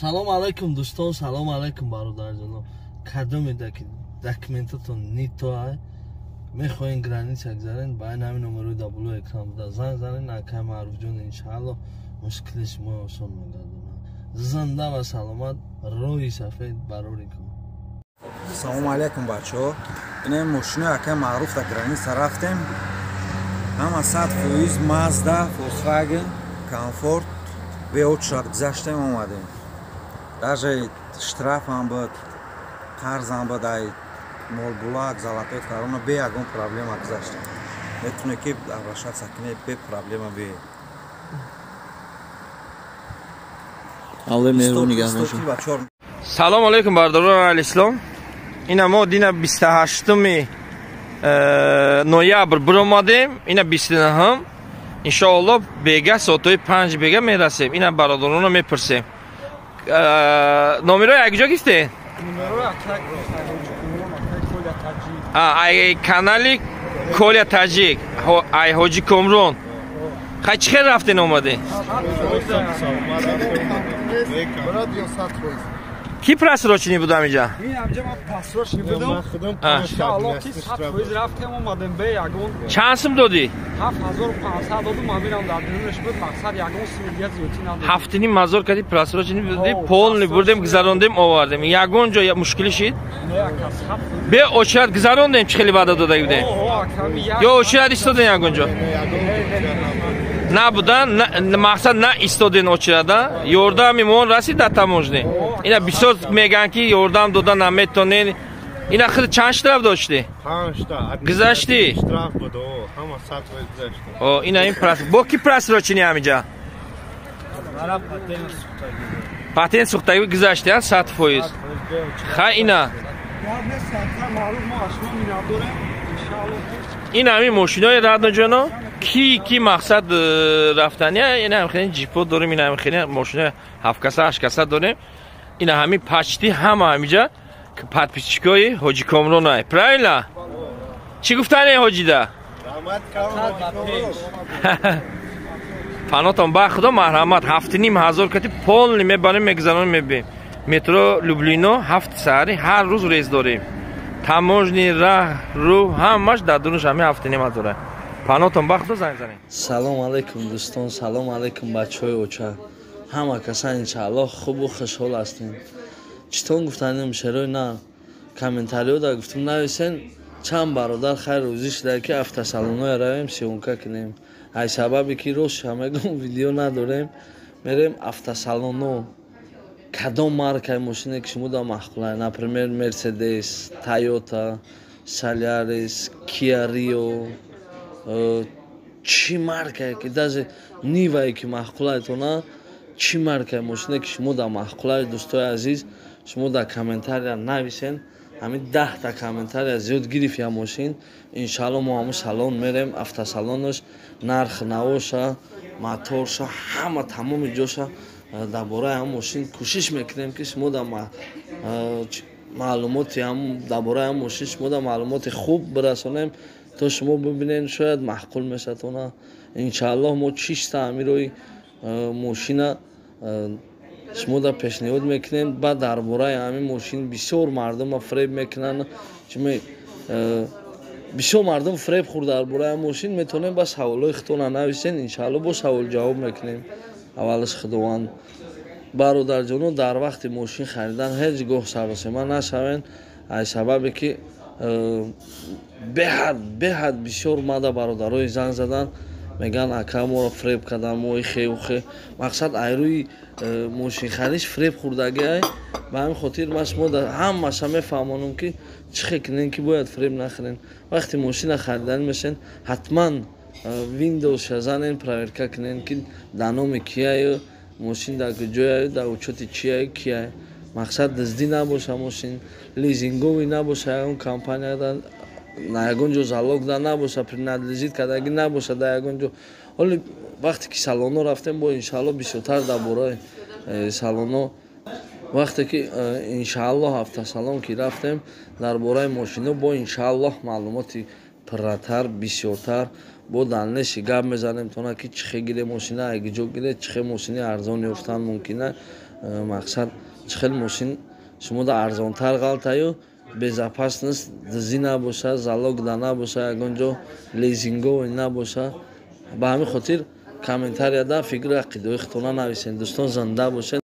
Салом алайкум, дӯстон, салом алайкум, бародарҷоно. Кадомеда ки документатон не то ай, мехоҳем граница гузарен, ба ин ҳамин номерои дар болои экран буда занг занен. Акай Маъруфҷон иншаалло мушкили шумо осон мегардонад. Зинда ва саломат, роҳи сафед барори кун. Салому алайкум, бачаҳо. Ина мошинои акай Маъруф дар граница рафтем, ҳама 100%. Мазда, Volkswagen, комфорт, бе очередь гузаштем, омадем. Даже штрафам буд, қарзам буд ай Молбулак, Золотой Корона, бе ягон проблема гузаштем. Метавоне ки обращаться кунед, бе проблема бе. Аллоҳ меҳрубон нигаҳ бошад. Салом алейкум, бародарон алислом. Ина мо дина 28 ноябр биромадем, ина 29-м. Иншоалло, бега соатҳои 5 бега мерасем. Ина бародаронро мепурсем. Номерои якҷо гирифтед? Ай канали Коля Таҷик, ай Ҳоҷи Комрон. Хай, чӣ хел рафтен, омадем? Ки просроченный будам иҷа? Чанд сум додӣ? 7,5 ҳазор кади просроченный будӣ, полный бурдем, гузарондем, овардем. Ягон ҷо мушкилӣ шид? Бе очередь гузарондем, чӣ хеле ваъда дода будем? Ё очередь истодем ягон ҷо? Набудан, мақсад на истоден очереда, ёрдами мо расид дар таможня. Ина бисёр мегӯянд, ки ёрдам дода наметонен. Ина худ чанд штраф доштӣ? Гузаштӣ? Ина ин бо ки просроченный ҳамиҷа? Патент сӯхтагӣ, гузашти, 100%. Хай, ина ин ҳамин мошинои радноҷоно, ки мақсад рафтания. Ина ҳам хеле ҷипо дорем, ина ҳам хеле мошинои ҳафткаса, ҳашткаса дорем. Ина ҳамин почти ҳама ҳамиҷа подписчикои Ҳоҷи Комронай, правильно? Чӣ гуфтане ҳоҷида? Панотон ба худо, марҳамат. 7,5 ҳазор кати полный мебарем, мегузаронем, мебием. Метро Люблино 7 саҳари ҳар рӯз рейс дорем. Таможни, раҳ рӯ ҳамаш дар дунуш ҳамин 7,5 ҳазора. Панотон ба худо, занг занем. Салом алайкум, дӯстон, салом алайкум, бачаҳои оча. Ҳама каса иншааллоҳ хубу хушҳол ҳастем. Читон гуфтанем, шерои на комментариҳо да гуфтум нависен. Чанд бародар хайр рӯзӣ шуда, ки автосалонҳое равем, съёмка кунем. Ай сабабе ки ростша мегӯм, видео надорем. Мерем автосалонҳо, кадом маркаи мошине ки шумо да маъқулай, например, Мерседес, Тойота, Солярис, Киа Рио, чӣ маркае ки, даже Нивае ки маъқулайтона, чӣ маркаи мошине ки шумо да маъқулай, дӯстои азиз, шумо дар комментария нависен. Ҳамин 10-та комментария зиёд гирифт я мошин, иншаалло мо ҳамун салон мерем, автосалонош, нарх навоша, моторша, ҳама тамоми ҷоша дар бораи ҳамун мошин кӯшиш мекунем, ки шумо дар маълумоти дар бораи ҳамун мошин шумо дар маълумоти хуб бирасонем, то шумо бибинед, шояд маъқул мешавадона. Иншааллоҳ, мо чиста ҳамин роҳи мошина шумо да пешниҳод мекунем. Баъд дар бораи ҳамин мошин бисёр мардума фреб мекунанд. Бисёр мардум фреб хӯрд дар бораи ҳамин мошин. Метавонем ба саволҳои худтона нависен, иншаалло бо савол ҷавоб мекунем. Аввалаш худованд. Бародарҷоно, дар вақти мошин харидан ҳеҷ гоҳ саросема нашавен, аз сабабе ки беҳад беҳад бисёр мада бародарои занг задан, мегӯянд: «Ака, моро фреб кардан, мо ихе ухе». Мақсад, айрӯи мошинхариш фреб хӯрдагиай. Ба ҳамин хотир ман шумо ҳамаша мефаҳмонам, ки чӣ хел кунем, ки бояд фреб нахӯрем. Вақте мошина хариданӣ мешавен, ҳатман VIN-ша занен, проверка кунен, ки дар номи кияю, мошин дар куҷояю, дар учёти чияю, кияю. Мақсад, дуздӣ набоша, мошин лизинговый набоша, ягон компанияда на ягон ҷо залог да набоша, принадлежит кардагӣ набоша дар ягон ҷо. Ҳоли вақте ки салонҳо рафтем, бо иншаалло бисёртар дар бораи салонҳо, вақте ки иншааллоҳ автосалон ки рафтем, дар бораи мошино бо иншааллоҳ маълумоти пурратар, бисёртар бо дальнейший гап мезанем, тона ки чӣ хел гире мошина, айгиҷо гире, чӣ хел мошини арзон ёфтан мумкина. Мақсад, чӣ хел мошин шумода арзонтар ғалтаю, безопасность, дизӣ набоша, залог да набоша, ягон ҷо лизинговый набоша. Ба ҳамин хотир комментарияда фикру ақидаҳои худтона нависен. Дӯстон, зинда бошед.